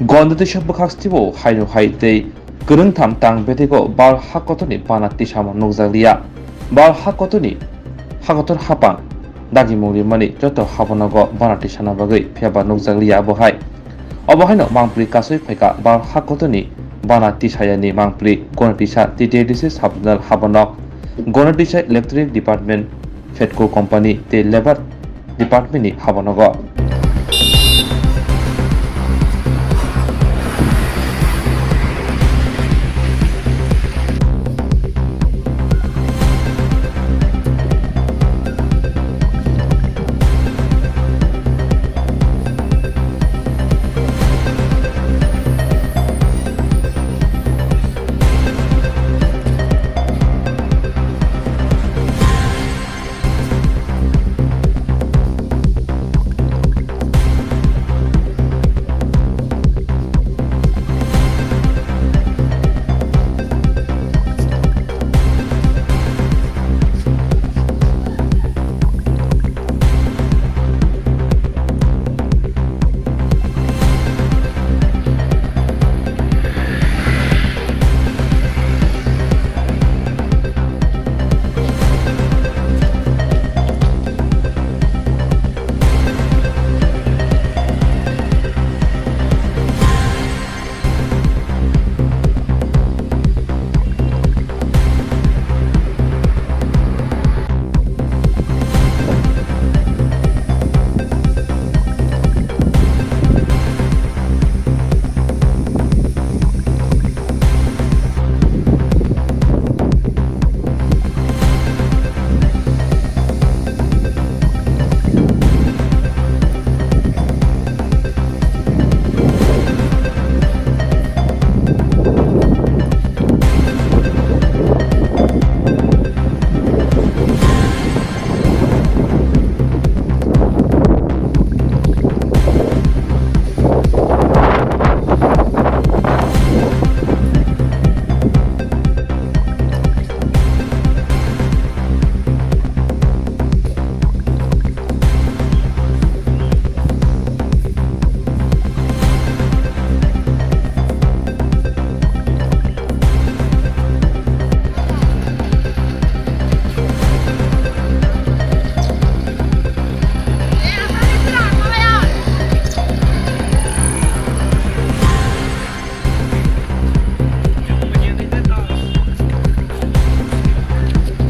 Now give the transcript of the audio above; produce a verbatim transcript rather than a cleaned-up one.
Gonda tisa bwkhak stibo haino hai tei kwrwngtham tang bedego bal ha kotorni bana tisamo nukjakliya. Bal ha kotorni ha kotor hapan dagimung rimani joto habonogo bana tisana bagwi phiyaba nukjakliya abo hai. Obo haino mangpli kasui phaikha bal ha kotorni bana tisayani mangpli Gonda tisa T T A D C sub-zonal habonok, Gonda tisa Electric Department, Fedco Company tei Labour Department ni habonogo.